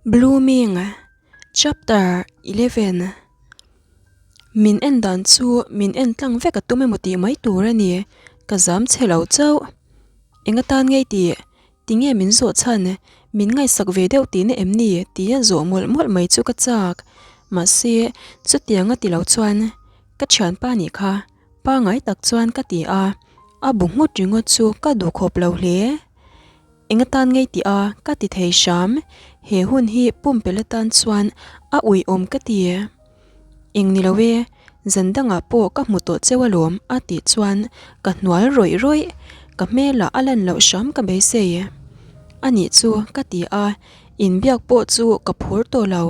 Blooming, Chapter 11 Min en dan chu min en tlang vek a tum emaw tih mai tur a ni, ka zam chhe lo chauh. Eng atan ngei tih? Tinge min zawh chhan? Min ngaihsak ve deuh tihna em ni? tia zawh mawlh mawlh mai chu ka chak. Mahse, chutianga ti lo chuan ka thianpa nih kha pangai tak chuan ka ti a, a bu nghut ringawt chu ka duhkhawp lo hle. Eng atan ngei tih a ka ti thei hram, he hun hi pumpelh atan chuan a uiawm ka ti. Eng ni lo e, zan dangah pawh ka hmu tawh cheu alawm a tih chuan ka hnual rawih rawih, ka hmelah a lan loh hram ka beisei. A nih chu ka ti a, inbiak pawh chu ka phur tawh lo.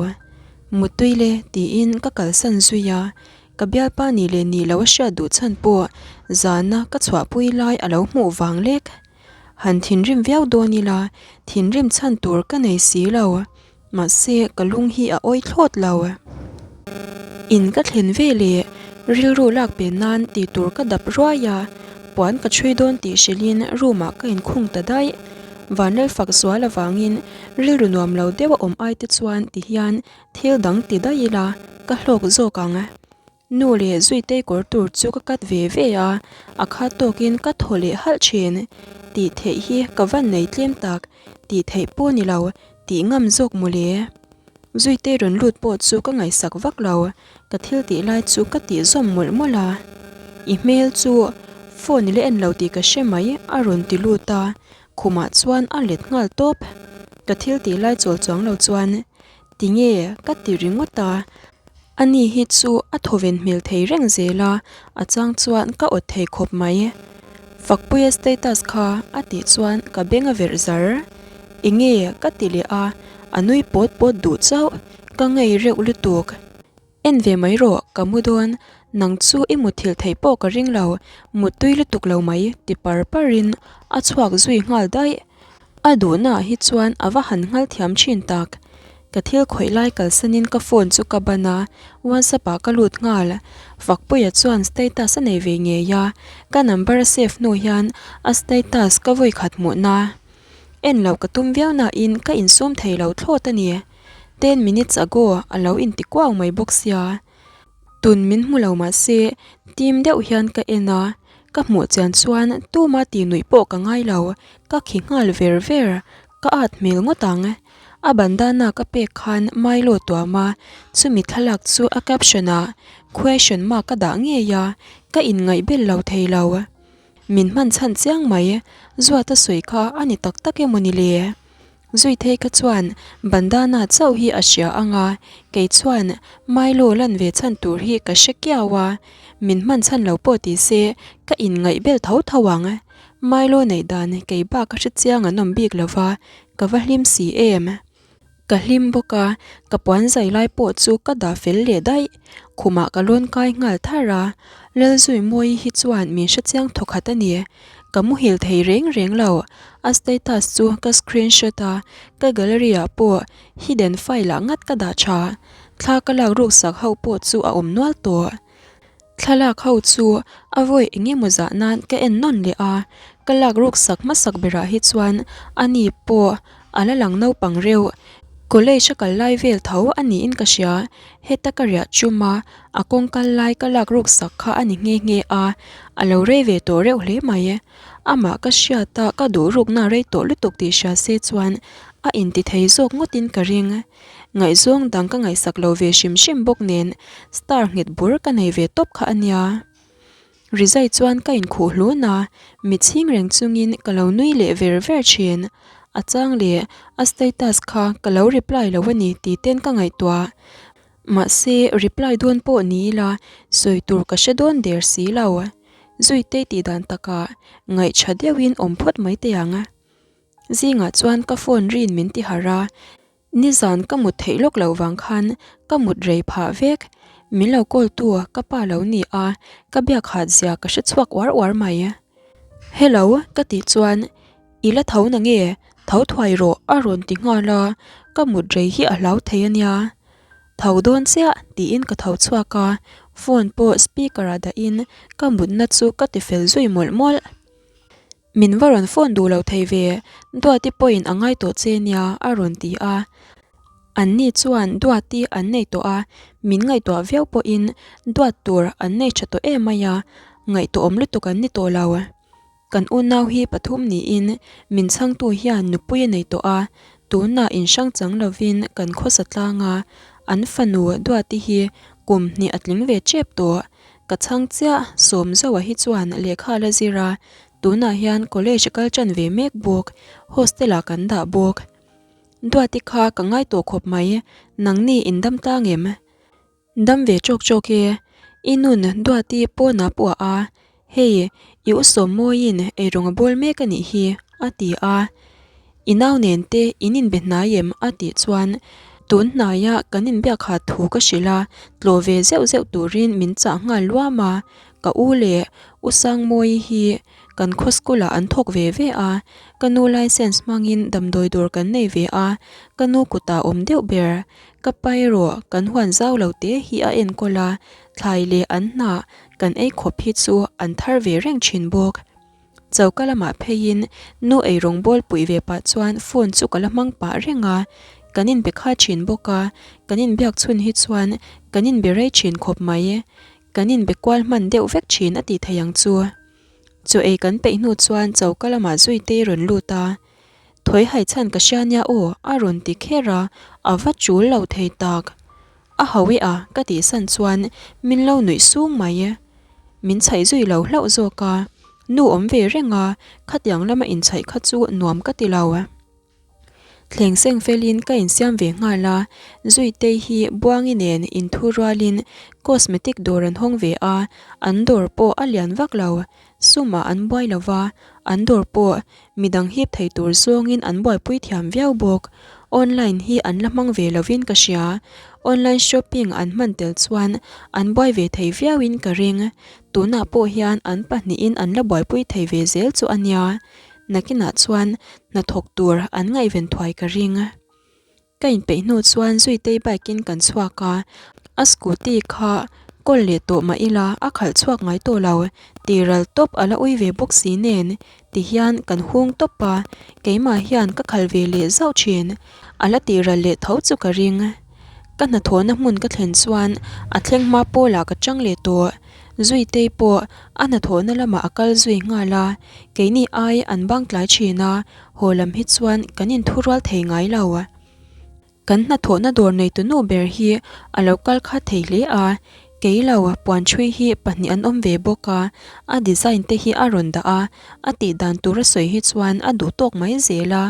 Muttui le tiin ka kalsan zui a, ka bialpa ni leh ni lo a hriat duh chhan pawh zana ka chhuahpui lai a lo hmuh vang lek. Han thinrim viau dawn ila, thinrim chhan tur ka nei si lo. Mahse, ka lung hi a awi thlawt lo. In ka thlen ve leh rilru lak pen nan tih tur ka dap ruai a, puan ka chhui dawn tih hrilhin room ah ka inkhung ta daih. Vanlal fak zual avangin rilru nuam lo deuh a awm ai te chuan ti hian thil dang ti daih ila ka hlawk zawk ang. Nu leh Zuitei kawr tur chu ka cut ve ve a, a khat tawkin ka thaw leh halh thin. Tih theih hi ka van nei tlem tak, tih theih pawh ni lo, tih ngam zawk mawle. Zuitei rawn lut pawh chu ka ngaihsak vak lo, ka thil tih lai chu ka tih zawm mawlh mawlh a. I hmel chu phone i la en lo tih ka hre mai a rawn ti lut a, khumah chuan a let nghal tawp. Ka thil tih lai chawl chuang lo chuan Tinge ka ti ringawt a, ani hi chu a thawven hmel thei reng zel a, a chang chuan ka awt thei khawp mai. Fakpuia status kha a tih chuan ka beng a verh zar. Enge ka ti leh a, a nui pawt pawt duh chauh, ka ngei reuh lutuk. En ve mai rawh, ka mu dawn, nang chu i muthilh theih pawh ka ring lo, muttui lutuk lo mai ti par parin a chhuak zui nghal daih. A duhnaah hi chuan a va han nghal thiam thin tak. Ka thil khawih lai kalsanin ka phone chu ka ban a, WhatsApp ah ka lut nghal. Fakpuia chuan status a nei ve ngei a, ka number a save hnu hian a status ka vawi khat hmuhna. En loh ka tum viau nain ka insum thei lo thlawt a ni. Ten minutes ago a lo inti kuau mai bawk sia. Tun min hmu lo mah se tim deuh hian ka en a, ka hmuh chian chuan tuma tih nuih pawh ka ngai lo, ka khi nghal ver ver, ka at hmel ngawt ang. A bandana ka pek khan Milo tuam a, chumi thlalak chu a caption ah question mark ka dah ngei a, ka inngaih bel lo thei lo. Min hman chhan chiang mai, Zuata sawi kha a ni tak tak emaw ni le? Zuithei kha chuan bandana chauh hi a hria ang a, kei chuan Milo lan ve chhan tur hi ka hre kiau a, min hman chhan lo pawh ti se ka inngaih bel tho tho ang. Milo neih dan kei bak a hre chiang an awm bik lo va, ka va hlim si em. Ka hlim bawk a, ka puan zai lai pawh chu ka dah fel leh daih. Khumah ka lawn kai nghal thar a, Lalzuimawi hi chuan min hre chiang thawkhat a ni. Ka muhil thei reng reng lo, a status chu ka screenshot a, ka gallery ah pawh hidden file ah ngat ka dah tha. Thla ka lak ruk sak ho pawh chu a awm nual tawh. Thlalak ho chu a vawi eng emaw zah nan ka en nawn leh a, ka lak ruk sak hmasak berah hi chuan ani pawh a la lang naupang reuh. College a kal lai vel tho a niin ka hria, heta ka riah chum a, a kawng kal lai ka lak ruk sak kha a ni nghe nghe a, a lo rei ve tawh reuh hle mai. Amah ka hriat a, ka duh rukna rei tawh lutuk tih hria se chuan a inti thei zawk ngawtin ka ring. Ngaihzawng dang ka ngaihsak lo ve hrim hrim bawk nen star nghet bur ka nei ve tawp kha a nia. Rizai chuan ka inkhuh hlun a, mit chhing reng chungin ka lo nui leh ver ver thin. A chang leh a status kha ka lo reply lo a ni tih ten ka ngaihtuah. Mahse reply dawn pawh ni ila sawi tur ka hre dawn der si lo. Zuitei tih dan takah ngaihṭha deuhin awm phawt mai teh ang. Zingah chuan ka phone rin min ti harh a, Nizan ka mut theih lawk loh vang khan ka mut rei phah vek. Min lo call tu ka pa lo ni a, ka biak hat zia ka hre chhuak uar uar mai. Hello ka tih chuan I la tho na nge? Tho thuai rawh a rawn ti nghal a, ka mut rei hi a hlau thei a nia. Tho dawn chiah tiin ka tho chhuak a, phone pawh speaker ah dahin ka mutna chu ka ti fel zui mawlh mawlh. Min va rawn phone duh lo thei ve, Duati pawhin a ngai tawh che nia a rawn ti a. Anni chuan Duati an nei tawh a, min ngaihtuah viau pawhin duat tur an nei tha tawh em mai a, ngaihtuahawm lutuk an ni tawh lo. Kan unau hi pathum niin min chhangtu hian nupui a nei tawh a, tunah inhrang chang lovin kan khawsa tlang a, an fanu Duati hi kum hnih a tling ve tep tawh. Ka chhang chiah, Sawmzoa hi chuan lehkha a la zir a, tunah hian college a kal tan ve mek bawk, hostel ah kan dah bawk. Duati kha ka ngai tawh khawp mai, nangni in dam tlang em? Dam ve chawk chawk e, i nun Duati pawnah puah a, hei i u Sawmmawiin eirawng a bawl mek a nih hi, a ti a. I nau nen te in inbe hnai em? a tih chuan tun hnaia kan inbiak hat thu ka hrilh a, tlawh ve zeuh zeuh turin min chah nghal luam a, ka u leh U Sangmawii hi kan khaw school ah an thawk ve ve a, ka nu license hmangin damdawi dawr kan nei ve a, ka nu kutah awm deuh ber. Ka pa erawh kan huan zau lo te hi a enkawl a, thlai leh an hnah kan ei khawp hi chu an thar ve reng thin bawk. Choka lamah pheiin nu eirawng bawl puih ve pah chuan phone chu ka la hmang pah reng a, kan inbe kha thin bawk a, kan inbiak chhun hi chuan kan inbe rei thin khawp mai. Kan inbe kual hman deuh vek thin a tih theih ang chu. Chaw ei kan peih hnu chuan choka lamah Zuitei rawn lut a, Thawi hai chhan ka hria nia aw a rawn ti kher a, a va chul lo thei tak. A ho e a ka tih san chuan min lo nuih sung mai. Min chhaih zui lo hlauh zawk a, nu awm ve reng a, khatiang lama inchhaih kha chu nuam ka ti lo. Thleng seng felin ka insiam ve nghal a, Zuitei hi Buangi nen inthu rualin cosmetic dawr an hawng ve a, an dawr pawh a lian vak lo. Sumah an buai lo va, an dawr pawh midang hip thei tur zawngin an buaipui thiam viau bawk. Online hi an la hmang ve lovin ka hria. Online shopping an hman tel chuan an buai ve thei viauin ka ring. Tunah pawh hian an pahnihin an la buaipui thei ve zel chu a nia. Nakinah chuan hnathawk tur an ngaihven thuai ka ring. Ka inpeih hnu chuan Zuitei bike in kan chhuak a, a scooty kha kawl leh tawh mah ila a khalh chhuak ngai tawh lo, tiral tawp a la ui ve bawk si nen ti hian kan hung tawp a, keimah hian ka khalh ve leh zauh thin, a la tiral leh tho chu ka ring. Ka hnathawhna hmun ka thlen chuan a thleng hma pawlah ka chang leh tawh, Zuitei pawh a hnathawhna lamah a kal zui nghal a, keini ai an bang tlai thin a, haw lam hi chuan kan inthurual thei ngai lo. Kan hnathawhna dawr neitu nu ber hi a lo kal khat thei hle a, kei lo puan ṭhui hi pahnih an awm ve bawk a, a design te hi a rawn dah a, a tih dan tur a sawi hi chuan a duh tawk mai zel a,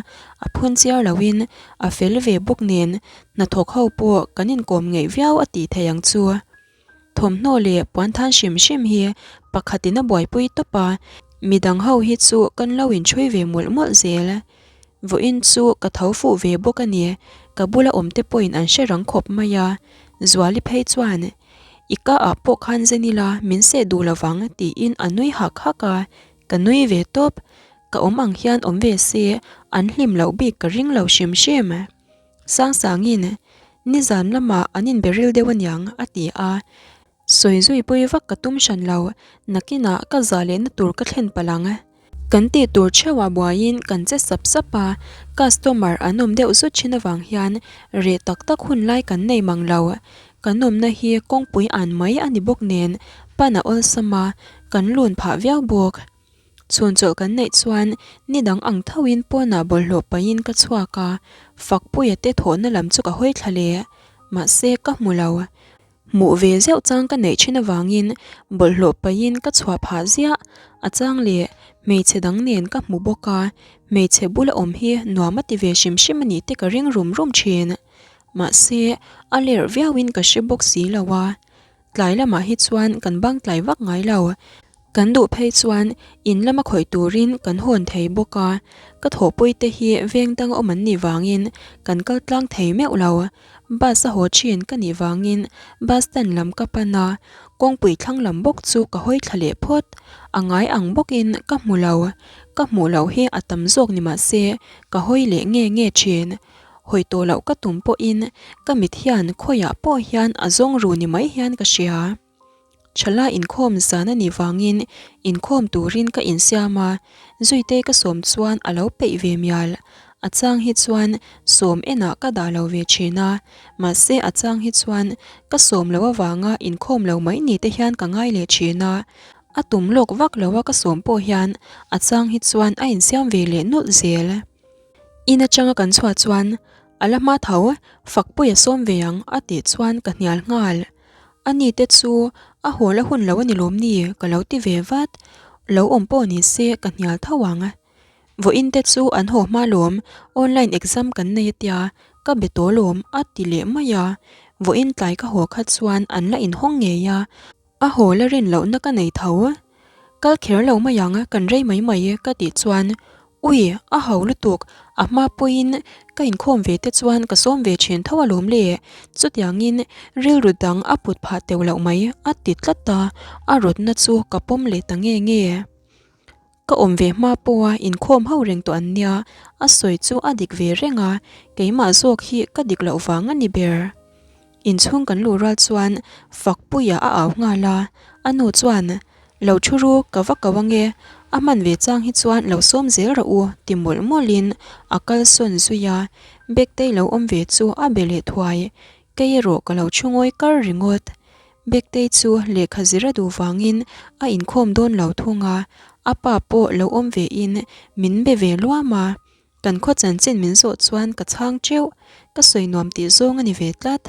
a phun chiar loin a fel ve bawk nen hnathawk ho pawh kan inkawm ngeih viau a tih theih ang chu. Thawmhnaw leh puanthan hrim hrim hi pakhatin a buaipui tawp a, midang ho hi chu kan lo inchhui ve mawlh mawlh zel. Vawiin chu ka tho fuh ve bawk a ni, ka bula awm te pawhin an hre rang khawp mai a. Zuali phei chuan, I ka ah pawh khan zen ila min seh duh lovang tiin a nui hak hak a, ka nui ve tawp. Ka awm ang hian awm ve se an hlim loh bik ka ring lo hrim hrim. Sangsangin, Nizan lamah an inbe ril deuh aniang, a ti a. Sawi zui pui vak ka tum hran lo, nakinah ka zah lehna tur ka thlen palh ang. Kan tih tur theuhah buaiin kan che sap sap a, customer an awm deuh zut thin avang hian reh tak tak hun lai kan nei mang lo. Kan awmna hi kawngpui an mai a ni bawk nen pan a awlsam a, kan lun phah viau bawk. Chhun chawlh kan neih chuan ni dang ang thoin pawnah bawlhhlawh pahin ka chhuak a, Fakpuia te thawhna lam chu ka hawi thla leh. Mahse ka hmu lo. Hmuh ve zeuh chang ka neih thin avangin bawlhhlawh pahin ka chhuah phah ziah. A chang leh hmeichhe dang nen ka hmu bawk a, hmeichhe bula awm hi nuam a ti ve hrim hrim a nih te ka ring rum rum thin. Mahse a lerh viauin ka hre bawk si lo a. Tlai lamah hi chuan kan bang tlai vak ngai lo. Kan duh phei chuan in lama khawih turin kan hawn thei bawk a, ka thawhpui te hi veng dang awm an nih vangin kan kal tlang thei meuh lo. Bus a haw thin ka nih vangin bus stand lam ka pan a, kawngpui thlang lam bawk chu ka hawi thla leh phawt. A ngai ang bawkin ka hmu lo. Ka hmuh loh hi a tam zawk ni mah se ka hawi leh nge nge thin. Hawi tawh loh ka tum pawhin ka mit hian khawiah pawh hian a zawng ru ni mai hian ka hria. Thala inkhawm zan a nih vangin inkhawm turin ka insiam a, Zuitei ka sawm chuan a lo peih ve mial. A chang hi chuan sawm enah ka dah lo ve thin a, mahse a chang hi chuan ka sawm loh avanga inkhawm lo mai ni te hian ka ngai leh thin a. A tum lawk vak lo a ka sawm pawh hian a chang hi chuan a insiam ve leh nawlh zel. In atanga kan chhuah chuan a la hma tho Fakpui a sawm ve ang a tih chuan ka hnial nghal. A ni te chu a haw la hun lo a ni lawm ni ka lo ti ve vat. Lo awm pawh ni se ka hnial tho ang. Vawiin te chu an haw hma lawm online exam kan nei atia ka be tawh lawm a ti leh mai a. Vawiin tlai ka haw kha chuan an la inhawng ngei a. A haw la rin lohna ka nei tho. Kal kher lo mai ang, kan rei mai mai ka tih chuan Ui, a ho lutuk, a hma pawhin ka inkhawm ve te chuan ka sawm ve thin tho alawm le, chutiangin rilru dang a put phah teuh loh mai a ti tlat a, a rawtna chu ka pawm leh ta nge nge. Ka awm ve hma pawha inkhawm ho reng tawh an nia, a sawi chu a dik ve reng a, keimah zawk hi ka dik loh vang a ni ber. Inchhung kan luh rual chuan Fakpuia a au nghal a, a nu chuan, Lo thu ru, ka va ko ange, a hman ve chang hi chuan lo sawm zel rawh u, ti mawlh mawlhin a kalsawn zui a, Bektei lo awm ve chu a be leh thuai, kei erawh ka lo thu ngawi kar ringawt. Bektei chu lehkha zir a duh vangin a inkhawm dawn lo thung a, a pa pawh lo awm ve in min be ve luam a, kan khaw chanchin min zawh chuan ka chhang teuh, ka sawi nuam tih zawng a ni ve tlat.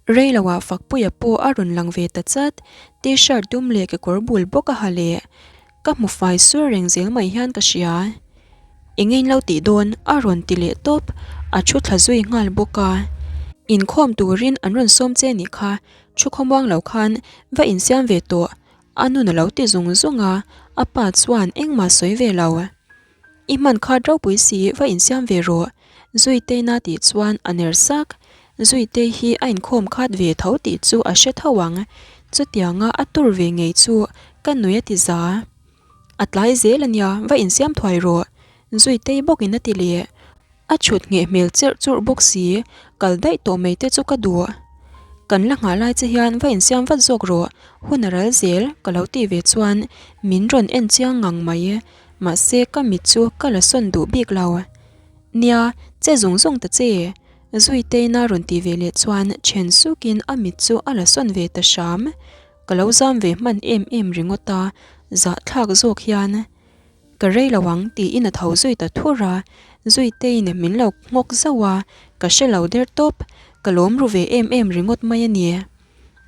Reiloah Fakpuia pawh a rawn lang ve ta chat, T-shirt dum leh kekawr bul bawk a ha leh. Ka hmu fai sur reng zel mai hian ka hria. Eng in lo tih dawn a rawn ti leh tawp, a thu thla zui nghal bawk a. Inkhawm turin an rawn sawm che nih kha, thu khawmuang lo khan va insiam ve tawh, a nun a lo ti zung zung a, a pa chuan engmah sawi ve lo. I hman khat ropui si va insiam ve rawh, Zuiteina tih chuan a ner sak. Zuitei hi a inkhawm khat ve tho tih chu a hre tho ang, chutianga a tur ve ngei chu ka nui a ti za. A tlai zel a nia, va insiam thuai rawh, Zuitei bawkin a ti leh. A chhut ngheh hmel cherh churh bawk si, kal daih tawh mai te chu ka duh. Kan la nghah lai che hian va insiam vat zawk rawh, hun a ral zel ka lo tih ve chuan min rawn en chiang ngang mai, mahse ka mit chu ka la sawn duh bik lo. Nia, che zung zung ta che, Zuiteina rawn tih ve leh chuan then sukin a mit chu a la sawn ve ta hram. Ka lo zam ve hman em em ringawt a, zahthlak zawk hian. Ka rei lo ang tiin a tho zui ta thur a, Zuiteiin min lo nghawk zauh a, ka hre lo der tawp, ka lawm ru ve em em ringawt mai a ni.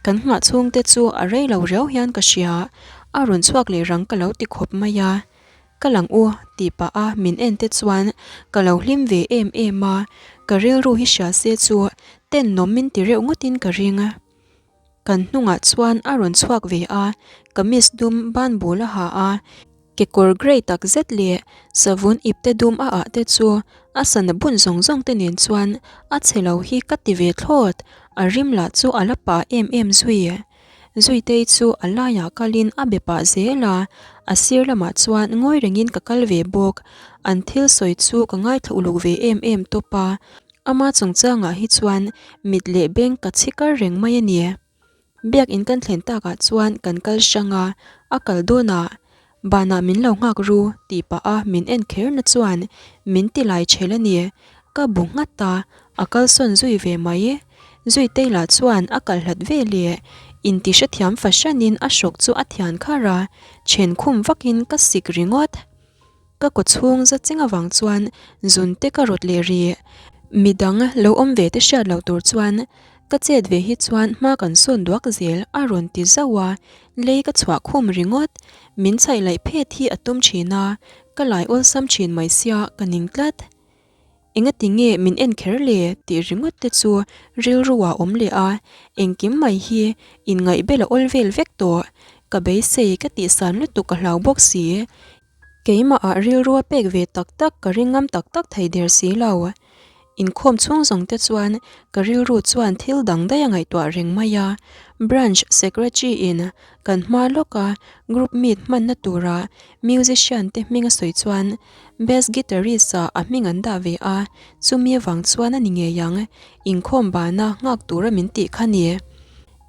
Kan nghah chhung te chu a rei lo riau hian ka hria, a rawn chhuak leh rang ka lo ti khawp mai a. Ka lang u tih pah a min en te chuan ka lo hlim ve em em a, ka rilru hi hria se chu tenawm min ti reuh ngawtin ka ring. Kan hnungah chuan a rawn chhuak ve a, kamis dum ban bul a ha a, kekawr grey tak zet leh savun ipte dum a ah te chu a sana bun zawng zawng te nen chuan a chhe lo hi ka ti ve thlawt, a rim lah chu a la pah em em zui. Zuitei chu a laiah kalin a be pah zel a, a sir lamah chuan ngawi rengin ka kal ve bawk, an thil sawi chu ka ngaithla uluk ve em em tawp a, Ama chungchangah hi chuan mit leh beng ka chhi kar reng mai a ni. Biakin kan thlen takah chuan kan kal hrang a, a kal dawnah, Banah min lo nghak ru tih pah a min en kherna chuan min ti lai chhel a ni. Ka bu nghat a, a kalsawn zui ve mai. Zuitei lah chuan a kal hlat ve leh inti hrethiam fahranin a hrawk chu a thian khar a, then khum vakin ka sik ringawt. Ka kaw chhung za cheng avang chuan zun te ka rawt leh rih. Midang lo awm ve te hriat loh tur chuan ka chet ve hi chuan hma kan sawn duak zel a rawn ti zauh a, lei ka chhuah khum ringawt. Min chhaih laih phet hi a tum thin a, ka lai awlsam thin mai sia ka ning tlat. Engati nge min en kher le tih ringawt te chu rilru ah awm leh a, engkim mai hi inngaihbel a awl vel vek tawh. Ka beisei ka tihsan lutuk ka hlau bawk si. Keimah ah rilru a pek ve tak tak ka ring ngam tak tak thei der si lo. Inkhawm chhung zawng te chuan ka rilru chuan thil dang daih a ngaihtuah reng mai a. Branch Secretary in kan hma lawk a group meet hmanna tura musician te hming a sawi chuan Bass guitarist ah a hming an dah ve a, chumi avang chuan a ni ngei ang, inkhawm bana nghak tura min tih kha ni.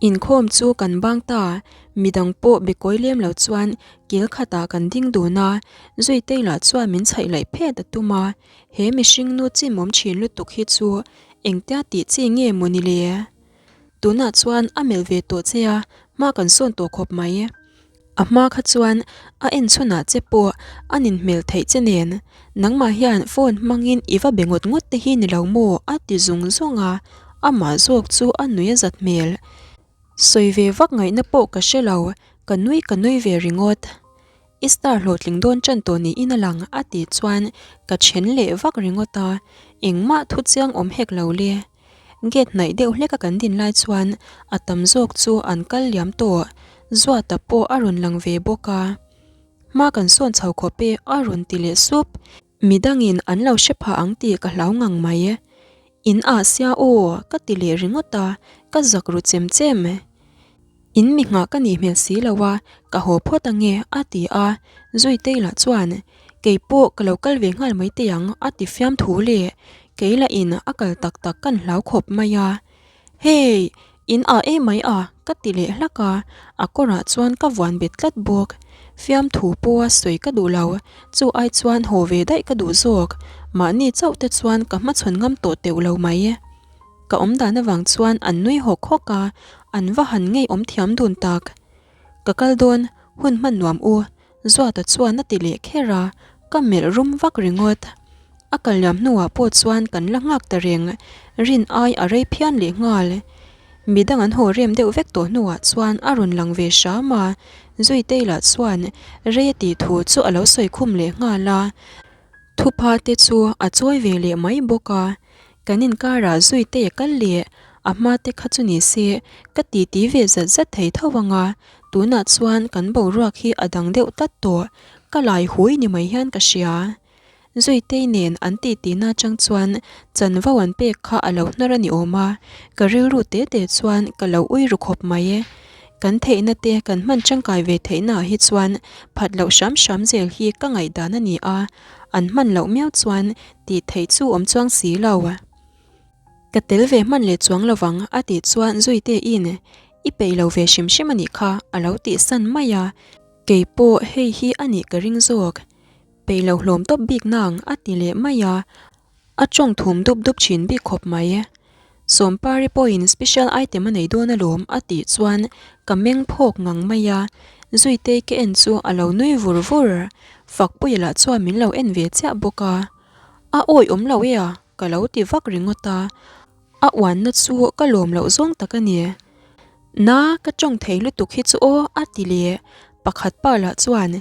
Inkhawm chu kan bang ta, midang pawh be kawi lem lo chuan kil khatah kan ding dun a, Zuitei lah chuan min chhaih laih phet a tum a, he mihring nu chimawm thin lutuk hi chu engtia tih chi nge maw ni le? Tunah chuan a melh ve tawh che a, hma kan sawn tawh khawp mai. A hma kha chuan a en chhunah che pawh a nin hmel theih che nen, nangmah hian phone hmangin i va be ngawt ngawt te hi ni lo maw? a ti zung zung a, amah zawk chu a nui a zat hmel. Sawi ve vak ngaihna pawh ka hre lo, ka nui ka nui ve ringawt. I star hlawhtling dawn tan tawh niin a lang a tih chuan ka then leh vak ringawt a, engmah thu chiang awm hek lo le. Gate hnaih deuh hleka kan din lai chuan a tam zawk chu an kal liam tawh, Zuata pawh a rawn lang ve bawk a. Hma kan sawn chho khawp e a rawn ti leh sup. Midangin an lo hre phah ang tih ka hlau ngang mai. In ah sia aw ka ti leh ringawt a, ka zak ru chem chem. In mi nghah ka nih hmel si lo a, ka haw phawt ange a ti a, Zuitei lah chuan kei pawh ka lo kal ve nghal mai teh ang a ti fiam thu le, kei lah in a kal tak tak kan hlau khawp mai a. Hey! In ah emai a ka ti leh hlak a, a kawrah chuan ka vuan bet tlat bawk. Fiamthu pawha sawi ka duh lo, chu ai chuan haw ve daih ka duh zawk, mahni chauh te chuan ka hmachhawn ngam tawh teuh lo mai. Ka awm dan avang chuan an nui hawk hawk a, an va han ngei awm thiam dun tak. Ka kal dawn, hun hman nuam u, Zuata chuan a ti leh kher a, ka melh rum vak ringawt. A kal liam hnuah pawh chuan kan la nghak ta reng, rin ai a rei phian leh nghal. Midang an haw rem deuh vek tawh hnuah chuan a rawn lang ve hram a, Zuitei lah chuan rei a tih thu chu a lo sawi khum leh nghal a, thupha te chu a chawi ve leh mai bawk a. Kan inkarah Zuitei a kal leh a hma te kha chu ni se ka titi ve zat zat thei tho ang a, tunah chuan kan boruak hi a dang deuh tlat tawh, ka lai hui ni mai hian ka hria. Zuitei nen an titi na chang chuan chanvo an pek kha a lo hnar a ni awm a, ka rilru te te chuan ka lo ui ru khawp mai e. Kan theihna te kan hman tangkai ve theihna ah hi chuan phat loh hram hram zel hi ka ngaihdan a ni a, an hman loh miau chuan Tih theih chu awm chuang si lo. Ka tel ve hman leh chuang lovang a tih chuan Zuiteiin I peih lo ve hrim hrim a nih kha a lo tih san mai a, kei pawh hei hi a nih ka ring zawk. Peih lo hlawm tawp bik nang a ti leh mai a, a tawng thum dup dup thin bik khawp mai. Sawmpari pawhin special item a nei dawn alawm a tih chuan ka meng phawk ngang mai a, Zuitei ka en chu a lo nui vur vur. Fakpuia lah chuan min lo en ve chiah bawk a, A awi awm lo e a, ka lo ti vak ringawt a, a uanna chu ka lawm loh zawng tak a ni. Na, ka tawng thei lutuk hi chu aw a ti leh, pakhat pa lah chuan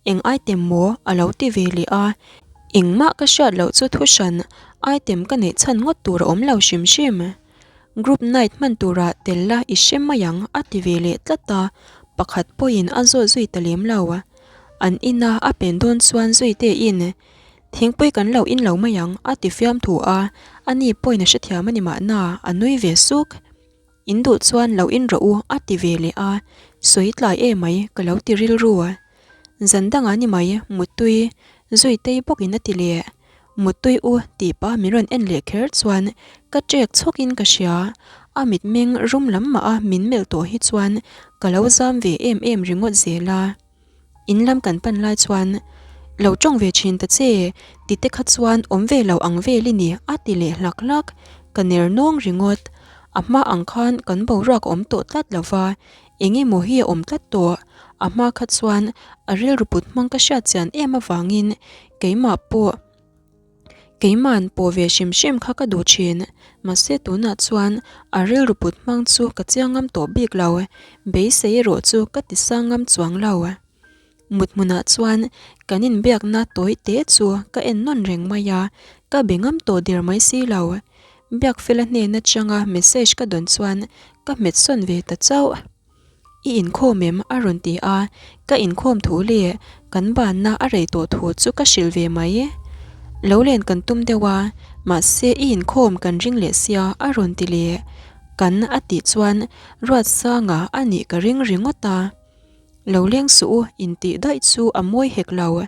Eng item maw? a lo ti ve leh a, engmah ka hriat loh chu thu hran item ka neih chhan ngawt tur a awm lo hrim hrim. Group night hman turah tel la i hre mai ang a ti ve leh tlat a, pakhat pawhin a zawt zui ta lem lo. An ina a pen dawn chuan zui tein Thingpui kan lo in lo mai ang a ti fiam thu a, ani pawhin a hrethiam a ni mahna a nui ve suk. In duh chuan lo in rawh u a ti ve leh a, sawi tlai e mai ka lo ti rilru. Zan dangah ni mai Muttui Zuitei bawkin a ti leh. Muttui u tih pah min rawn en leh kher chuan ka ṭek chhawkin ka hria. A mitmeng rum lam mah a min melh tawh hi chuan ka lo zam ve em em ringawt zel a. In lam kan pan lai chuan, Lo tawng ve thin ta che, ti te kha chuan awm ve lo ang vel i ni, a ti leh hlak hlak. Ka ner nawng ringawt. A hma ang khan kan boruak a awm tawh tlat lo va, eng emaw hi a awm tlat tawh. A hma kha chuan a rilru put hmang ka hriat chian em avangin keimah pawh Keima'n pawh ve hrim hrim kha ka duh thin, mahse tunah chuan a rilru put hmang chu ka chiang ngam tawh bik lo, beisei erawh chu ka ti sang ngam chuang lo. Mut hmunah chuan kan inbiakna tawi te chu ka en nawn reng mai a, ka be ngam tawh der mai si lo. Biakfela hnen atanga message ka dawn chuan ka hmet sawn ve ta chauh. I inkhawm em? a rawn ti a, ka inkhawm thu leh kan banna a rei tawh thu chu ka hrilh ve mai. Lo len kan tum deuh a, mahse i inkhawm kan ring leh sia a rawn ti leh. Kan a tih chuan Ruatsanga a nih ka ring ringawt a. Lo leng suh u intih daih chu a mawi hek lo.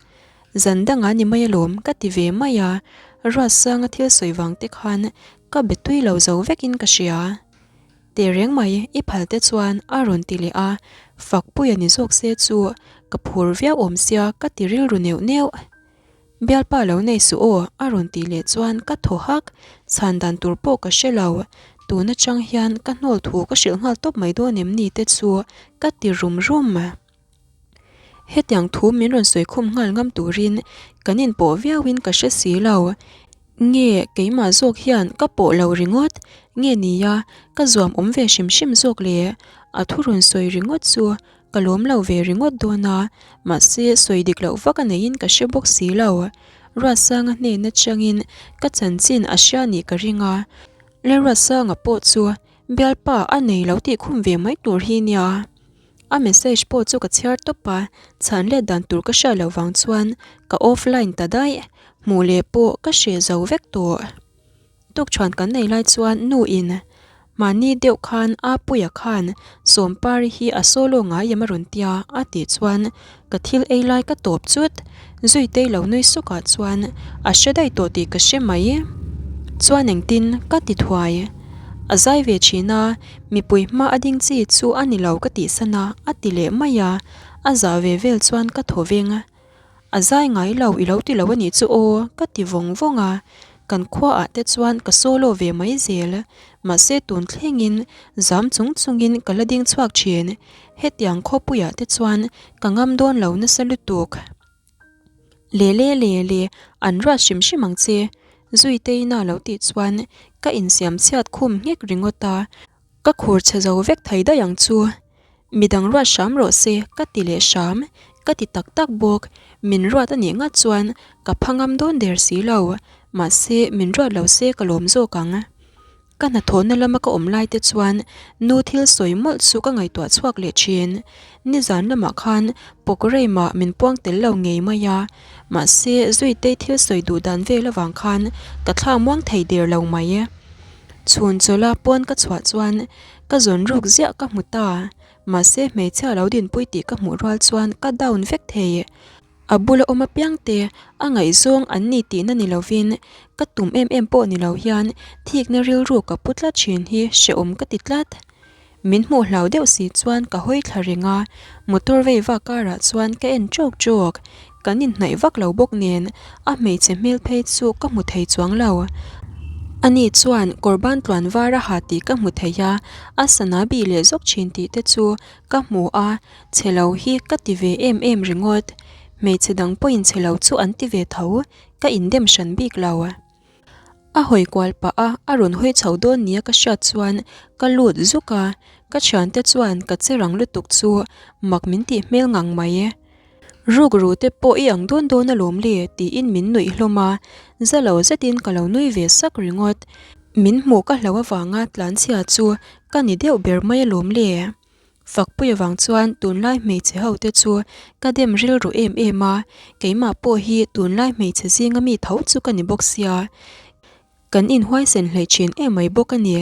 Zan dangah ni mai alawm ka ti ve mai a, Ruatsanga thil sawi vang te khan ka be tui lo zo vekin ka hria. Tehreng mai, i phal te chuan a rawn ti leh a, Fakpuia ni zawk se chu ka phur viau awm sia ka ti rilru neuh neuh. Bialpa lo nei suh aw a rawn tih leh chuan ka thaw hak, chhan dan tur pawh ka hre lo, tun atang hian ka hnawl thu ka hrilh nghal tawp mai dawn em ni te chu ka ti rum rum. Hetiang thu min rawn sawi khum nghal ngam turin kan inpawh viauin ka hre si lo. Nge keimah zawk hian ka pawh lo ringawt? Nge nia ka zuam awm ve hrim hrim zawk le? A thu rawn sawi ringawt chu ka lawm lo ve ringawt dawn a, mahse sawi dik loh vak a neiin ka hre bawk si lo. Ruatsanga hnen atangin ka chanchin a hria nih ka ring a, Lalruatsanga pawh chu bialpa a nei lo tih khum ve mai tur hi nia. A message pawh chu ka chhiar tawp a, chhan let dan tur ka hriat loh vang chuan ka offline ta daih, hmuh leh pawh ka hreh zo vek tawh. Tukṭhuan kan nei lai chuan nu in mahni deuh khan Apuia khan Sawmpari hi a solo ngai em a rawn tia a tih chuan ka thil ei lai ka tawp chut, Zuitei lo nui sukah chuan a hre daih tawh tih ka hre mai. Chuan engtin ka ti thuai. A zai ve thin a, mipui hma a ding chi chu a ni lo ka tih san a, a ti leh mai a, a zah ve vel chuan ka thaw veng. A zai ngai lo i lo ti lo a nih chu aw ka ti vawng vawng a, kan khuaah te chuan ka solo ve mai zel. Mahse tun thlengin zam chung chungin ka la ding chhuak thin. Hetiang khawpuiah te chuan ka ngam dawn lo nasa lutuk. Le le le le, an ruat hrim hrim ang che, Zuiteina lo tih chuan ka insiam chhiat khum nghek ringawt a, ka khur chhe zo vek thei daih ang chu. Midang ruat hram rawh se ka ti leh hram, ka ti tak tak bawk, min ruat a nih ngat chuan ka pha ngam dawn der si lo, mahse min ruat lo se ka lawm zawk ang. Ka hnathawhna lama ka awm lai te chuan nu thil sawi mawlh chu ka ngaihtuah chhuak leh thin. Nizan lamah khan Pawkreimah min puang tel lo ngei mai a, mahse Zuitei thil sawi duh dan vel avang khan ka thla muang thei der lo mai. Chhun chawlha pawn ka chhuah chuan ka zawn ruk ziah ka hmu ta, mahse hmeichhia lo dinpui tih ka hmuh rual chuan ka down vek thei. A bula awm apiang te a ngaihzawng an ni tihna ni lovin ka tum em em pawh ni lo hian thikna rilru ka pu tlat thin hi hrehawm ka ti tlat. Min hmuh hlau deuh si chuan ka hawi thla reng a, motor vei vak karah chuan ka en ṭawk ṭawk. Kan inhnaih vak lo bawk nen a hmeichhe hmel phei chu ka hmu thei chuang lo. Ani chuan kawr ban tluan var a ha tih ka hmu thei a, a sana bih leh zawk thin tih te chu ka hmu a, Chhe lo hi ka ti ve em em ringawt. Hmeichhe dang pawhin chhe lo chu an ti ve tho, ka indem hran bik lo. A hawi kual pah a, a rawn hawi chho dawn nia ka hriat chuan ka lut zuk a, ka thiante chuan ka che rang lutuk chu mak min tih hmel ngang mai. Rukru te pawh i ang dawn dawn alawm le tiin min nuih hlawm a, za lo zetin ka lo nui ve sak ringawt. Min hmuh ka hlo avanga tlanchhia chu ka ni deuh ber mai alawm le. Fakpui avang chuan tunlai hmeichhe ho te chu ka dem rilru em em a, keimah pawh hi tunlai hmeichhe zinga mi tho chu ka ni bawk sia, kan inhuaisen hleih thin em mai bawk a ni.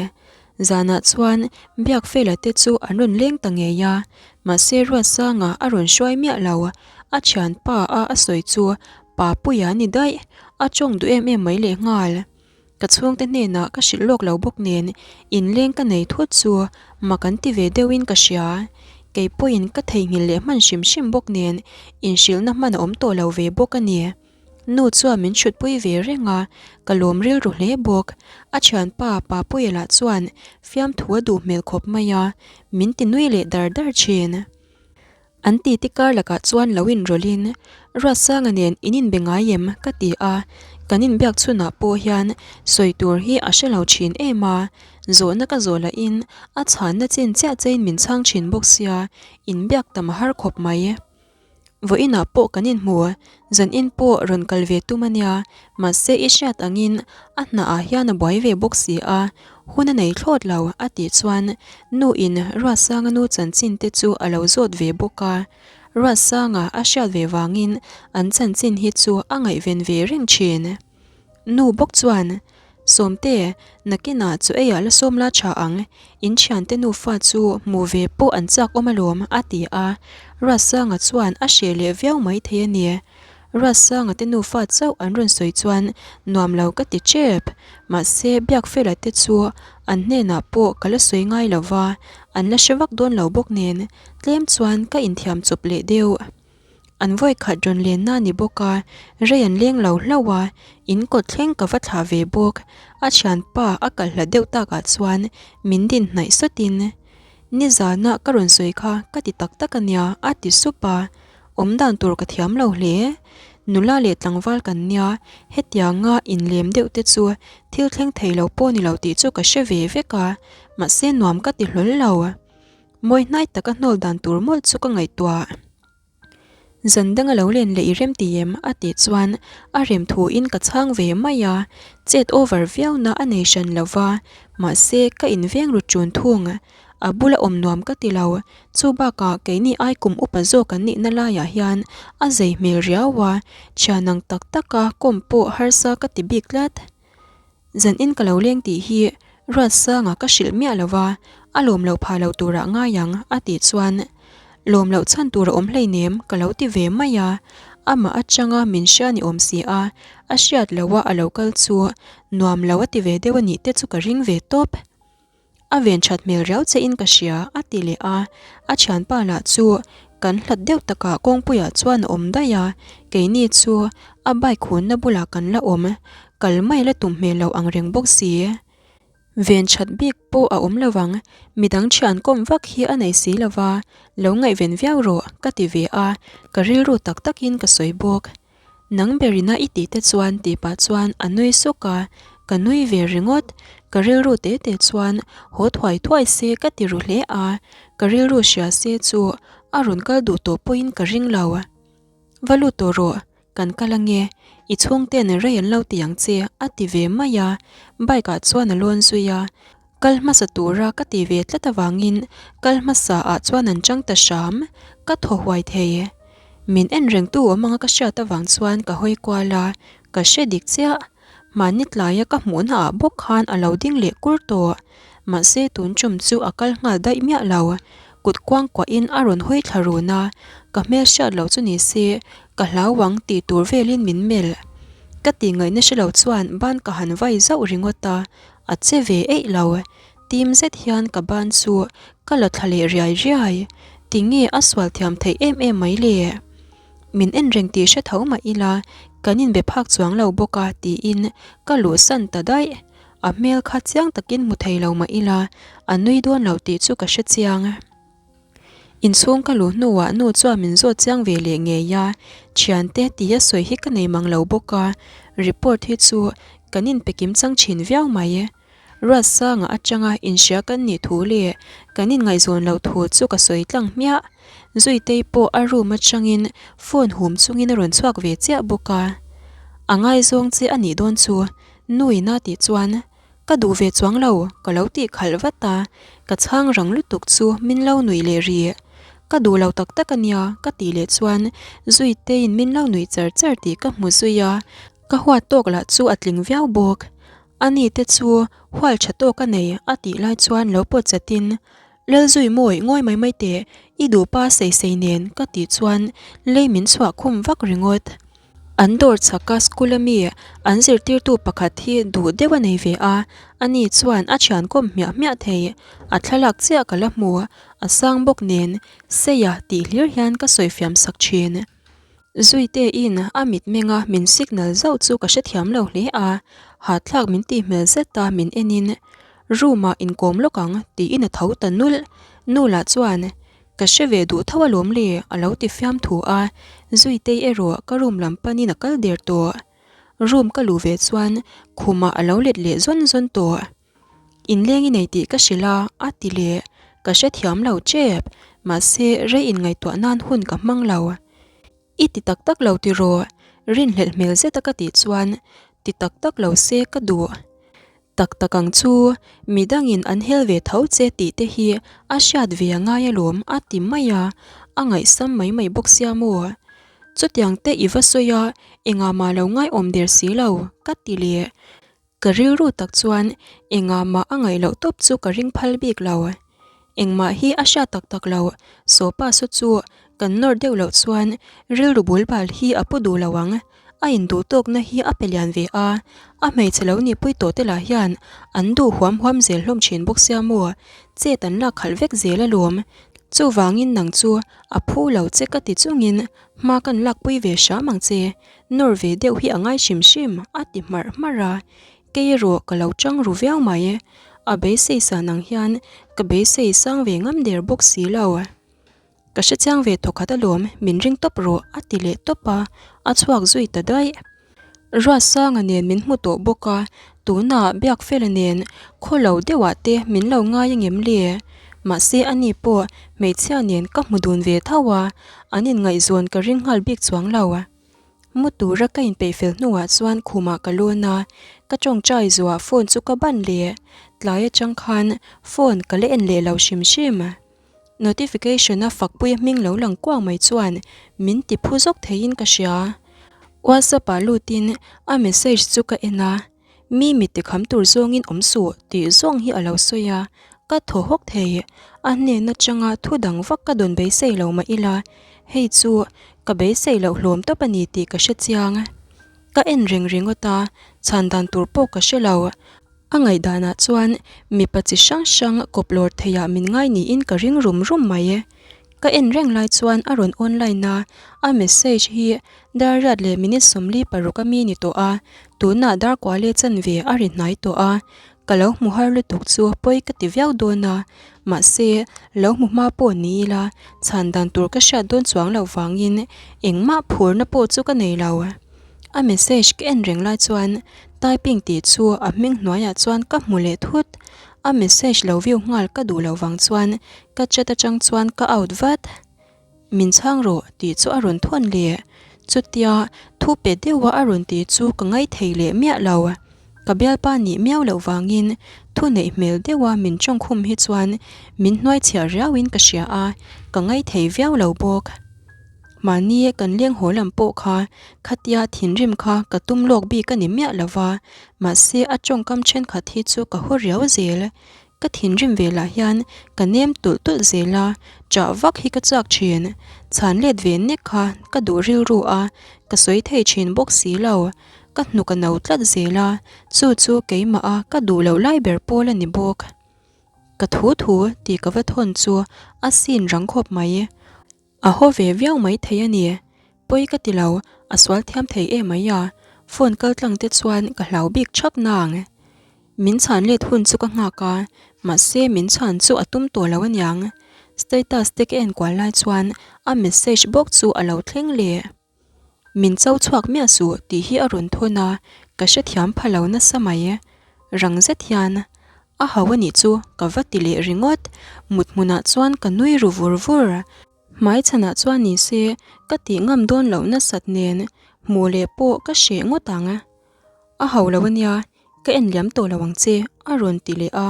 Zanah chuan Biakfela te chu an rawn leng ta ngei a, mahse Ruatsanga a rawn hruai miah lo, a thianpa a a sawi chu Papuia a ni daih, a tawng duh em em mai lehnghal. Ka chhungte hnenah ka hrilh lawk lo bawk nen inleng ka nei thut chu mak an ti ve deuhin ka hria. Kei pawhin ka theihnghilh leh hman hrim hrim bawk nen inhrilhna hman a awm tawh lo ve bawk a ni. Nu chuan min hrutpui ve reng a, ka lawm rilru hle bawk. A thianpa Papuia lah chuan fiamthu a duh hmel khawp mai a, min ti nui leh dar dar thin. An titi kar lakah chuan lo inrawlhin, Ruatsanga nen in inbe ngai em? ka ti a, kan inbiak chhunah pawh hian sawi tur hi a hre lo thin em a, zawhna ka zawh lahin a chhanna chin chiah chein min chhang thin bawk sia, inbiak tam a har khawp mai. Vawiinah pawh kan inhmu, zanin pawh rawn kal ve tum a nia, mahse i hriat angin a hnaah hian a buai ve bawk si a, Hun a nei thlawt lo, a tih chuan nu in Ruatsanga nu chanchin te chu a lo zawt ve bawk a. Ruatsanga a hriat ve vangin an chanchin hi chu a ngaihven ve reng thin. Nu bawk chuan, Sawmte, nakinah chaw eiah la sawm la tha ang, in thiante nufa chu hmu ve pawh an chak awm alawm, a ti a. Ruatsanga chuan a hreh leh viau mai thei a ni. Ruatsanga te nufa chauh an rawn sawi chuan nuam lo ka ti tep. Mahse, Biakfela te chu an hnenah pawh ka la sawi ngai lo va, an la hre vak dawn lo bawk nen tlem chuan ka inthiam chawp leh deuh. An vawi khat rawn lenna a ni bawk a, rei an leng lo hlauh a, in kawt thleng ka va thlah ve bawk. A thianpa a kal hlat deuh takah chuan min din hnaih sawtin, Nizana ka rawn sawi kha ka ti tak tak a nia a ti sup a, awm dan tur ka thiam lo hle. Nula leh tlangval kan nia, hetianga inlem deuh te chu thil thleng thei lo pawh ni lo tih chu ka hre ve vek a, mahse nuam ka ti hlawl lo. Mawi hnai taka hnawl dan tur mawlh chu ka ngaihtuah. Zan danga lo len leh i rem ti em? a tih chuan a rem thuin ka chhang ve mai a, chet over viau na a nei hran lo va, mahse ka inveng ru ṭun thung. A bula awm nuam ka ti lo, chu bakah keini ai kum upa zawk an nihna laiah hian a zei hmel riau a, thian ang tak taka kawm pawh harsa ka ti bik tlat. Zan in ka lo leng tih hi Ruatsanga ka hrilh miah lo va, a lawm loh phah lo turah ngai ang a tih chuan lawm loh chhan tur a awm hleinem ka lo ti ve mai a, amah atanga min hria ni awm si a, a hriat loh a a lo kal chu nuam lo a ti ve deuh a nih te chu ka ring ve tawp. A ven that hmel riau che in ka hria a ti leh a, a thianpa lah chu kan hlat deuh takah kawngpuiah chuan a awm daih a, keini chu a bike hunna bulah kan la awm, kal mai la tum hmel lo ang reng bawk si. Ven that bik pawh a awm lo ang, midang thian kawm vak hi a nei si lo va, lo ngaihven viau rawh ka ti ve a, ka rilru tak takin ka sawi bawk. Nang berina i tih te chuan tih pah chuan a nui suk a, ka nui ve ringawt. Ka rilru te te chuan haw thuai thuai se ka ti ru hle a, ka rilru hria se chu a rawn kal duh tawh pawhin ka ring lo. Va lut tawh rawh, kan kal ange, i chhungten rei an lo ti ang che a ti ve mai a, bike ah chuan a lawn zui a. Kal hmasa tura ka ti ve tlat avangin kal hmasa ah chuan an chang ta hram, ka thaw huai thei. Min en rengtu awm anga ka hriat avang chuan ka hawi kual a, ka hre dik chiah. Mahni tlaia ka hmuhna ah bawk khan a lo ding leh kur tawh. Mahse tun tum chu a kal nghal daih miah lo. Kut kuang kuahin a rawn hawi thla run a, ka hmel hriat loh chu ni se ka hlau ang tih tur velin min melh. Ka tih ngaihna hre lo chuan ban ka han vai zauh ringawt a, A che ve eih lo. Tim zet hian ka ban chu ka la thla leh riai riai. Tinge a sual thiam theih em em mai le? Min en reng tih hre tho mah ila kan inbe phak chuang lo bawk a tiin ka luhsan ta daih. A hmel kha chiang takin hmu thei lo mah ila a nui dawn lo tih chu ka hre chiang. Inchhung ka luh hnuah nu chuan min zawt chiang ve leh ngei a, thiante tia sawi hi ka nei mang lo bawk a, report hi chu kan inpe kim chang thin viau mai. Ruatsanga atanga inhria kan nih thu leh kan inngaihzawn loh thu chu ka sawi tlang hmiah. Zuitei pawh a room atangin phone hum chungin a rawn chhuak ve chiah bawk a. A ngaizawng che a nih dawn chu, nuin a tih chuan Ka duh ve chuang lo, ka lo tih khalh vat a, ka chhang rang lutuk chu min lo nuih leh rih. Ka duh lo tak tak a nia, ka tih leh chuan Zuiteiin min lo nuih char char tih ka hmu zui a, ka huat tawk lah chu a tling viau bawk. Ani te chu hual tha tawk a nei a tih lai chuan lo pawt chatin Lalzui mawi ngawi mai mai teh, i duh pa sei sei nen ka tih chuan lei min chhuah khum vak ringawt. An dawr chhaka school a mi an zirtirtu pakhat hi duh deuh a nei ve a, ani chuan a thian kawm hmiah hmiah thei. A thlalak chiah ka la hmu, a sang bawk nen seia tih hlir hian ka sawi fiam sak thin. Zuite in a mitmenga min signal zauh chu ka hrethiam lo hle a, hahthlak min tih hmel zet a min en in room ah inkawm lawk ang tiin a tho ta nulh. Nu lah chuan Ka hre ve duh tho alawm le a lo ti fiam thu a, Zuitei erawh ka room lam panin a kal der tawh. Room ka luh ve chuan khumah a lo let leh zawn zawn tawh. Inleng i nei tih ka hrilh a, a ti leh. Ka hrethiam lo tep, mahse rei inngaihtuah nan hun ka hmang lo. I ti tak tak lo tiraw? Rinhlelh hmel zeta ka tih chuan ti tak tak lo se ka duh. Tak tak ang chu, midangin an hel ve tho che tih te hi a hriat ve a ngai alawm a ti mai a, a ngaihsam mai mai bawk sia maw? Chutiang te i va sawi a, engah mah lo ngaiawm der si lo, ka ti leh. Ka rilru tak chuan engah mah a ngaih loh tawp chu ka ring phal bik lo. Engmah hi a hriat tak tak lo, Sopa saw chu. Kan nawr deuh loh chuan rilru bul bal hi a pu duh lo ang. A induh tawkna hi a pe lian ve a, a hmeichhe lo nihpui tawh te lah hian an duh huam huam zel hlawm thin bawk sia maw? Chet an lak khalh vek zel alawm. Chuvangin nang chu a phu lo che ka ti chungin hma kan lakpui ve hram ang che. Nawr ve deuh hi a ngai hrim hrim a ti hmarh hmarh a. Kei erawh ka lo chang ru viau mai. A beisei san ang hian ka beisei sang ve ngam der bawk si lo. Ka hre chiang ve thawkhat alawm, min ring tawp rawh a ti leh tawp a, a chhuak zui ta daih. Ruatsanga nen min hmu tawh bawk a, tunah Biakfela nen khaw lo deuhah te min lo ngai angem le? Mahse ani pawh hmeichhia nen ka hmu dun ve tho a, an inngaihzawn ka ring nghal bik chuang lo. Mu tura ka inpeih fel hnuah chuan khumah ka lawn a, ka tawngtai zuah phone chu ka ban leh. Tlai atang khan phone ka la en leh lo hrim hrim. Notification a fakpuia hming lo lang kuang mai chuan min ti phu zawk theiin ka hria. WhatsApp ah lutin a message chu ka en a, mi mit tikham tur zawngin awm suh tih zawng hi a lo sawi a, ka thaw hawk thei. A hnen atanga thu dang vak ka dawn beisei lo mah ila, hei chu ka beisei loh hlawm tawp a ni tih ka hre chiang. Ka en reng ringawt a, chhan dan tur pawh ka hre lo. A ngaihdanah chuan mipa chi hrang hrang kawp lawr theiah min ngai niin ka ring rum rum mai. Ka en reng lai chuan a rawn online a, a message hi dar riat leh minute 46 a mi ni tawh a, tunah dar kuale chanve a ri hnai tawh a. Ka lo hmu har lutuk chu pawi ka ti viau dawn a, mahse lo hmu hma pawh ni ila chhan dan tur ka hriat dawn chuang loh vangin engmah phurna pawh chu ka nei lo. A message ka en reng lai chuan typing tih chu a hming hnuaiah chuan ka hmu leh thut. A message lo view nghal ka duh loh vang chuan ka chat atang chuan ka out vat. Min chhang rawh tih chu a rawn thawn leh. Chutia thu pe deuha a rawn tih chu ka ngaithei leh miah lo. Ka bialpa nih miau loh vangin thu neih hmel deuha min tawngkhum hi chuan min hnuaichhiah riauin ka hria a, ka ngaithei viau lo bawk. Mahni kan leng haw lam pawh kha khatia thinrim kha ka tum lawk bik a ni miah lo va, mahse a tawngkam thenkhat hi chu ka haw riau zel. Ka thinrim ve lah hian ka nem tulh tulh zel a, chah vak hi ka chak thin. Chhan let ve nek kha ka duh rilru a, ka sawi thei thin bawk si lo. Ka hnuk a no tlat zel a, chu chu keimah a ka duh loh lai ber pawl a ni bawk. Ka thu thu tih ka va thawn chu a sin rang khawp mai. A haw ve viau mai thei a ni. Pawi ka ti lo, a sual thiam thei em mai a, phone kal tlang te chuan ka hlau bik thap nang. Min chhan let hun chu ka nghak a, mahse min chhan chu a tum tawh lo aniang. Status te ka en kual lai chuan a message bawk chu a lo thleng leh. Min cho chhuak miah suh tih hi a rawn thawn a, ka hrethiam pha lo nasa mai. Rang zet hian, A hau a nih chu ka va ti leh ringawt. Mut hmunah chuan ka nui ru vur vur. Hmaichhanah chuan ni se ka tih ngam dawn loh nasat nen hmuh leh pawh ka hreh ngawt ang. A hau lo a nia, ka en liam tawh lo ang che a rawn ti leh a.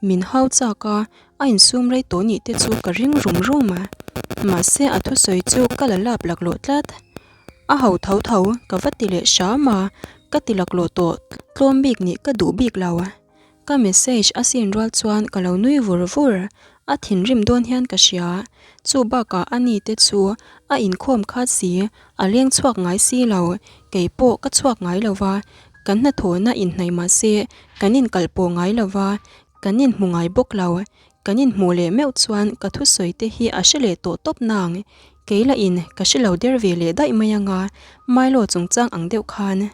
Min hau chak a, a insum rei tawh nih te chu ka ring rum rum a. Mahse a thusawi chu ka la lap laklawh tlat. A ho tho tho ka va ti leh hram a, ka ti laklawh tawh tlawm bik nih ka duh bik lo. Ka message a sin rual chuan ka lo nui vur vur, a thinrim dawn hian ka hria. Chu bakah a ni te chu a inkhawm khat si, a leng chhuak ngai si lo, kei pawh ka chhuak ngai lo va, kan hnathawhna inhnaih mah se kan inkalh pawh ngai lo va, kan inhmu ngai bawk lo. Kan inhmuh leh meuh chuan ka thusawi te hi a hre leh tawh tawp nang. Kei lah in ka hre lo der ve leh daih mai anga, Milo chungchang ang deuh khan.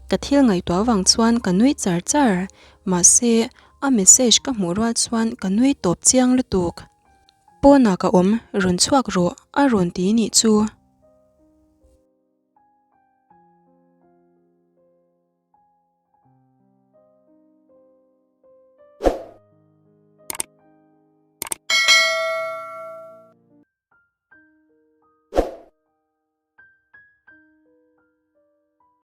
Ka thil ngaihtuah vang chuan ka nui char char, mahse a message ka hmuh rual chuan ka nui tawp chiang lutuk. Pawnah ka awm, rawn chhuak rawh a rawn ti nih chu.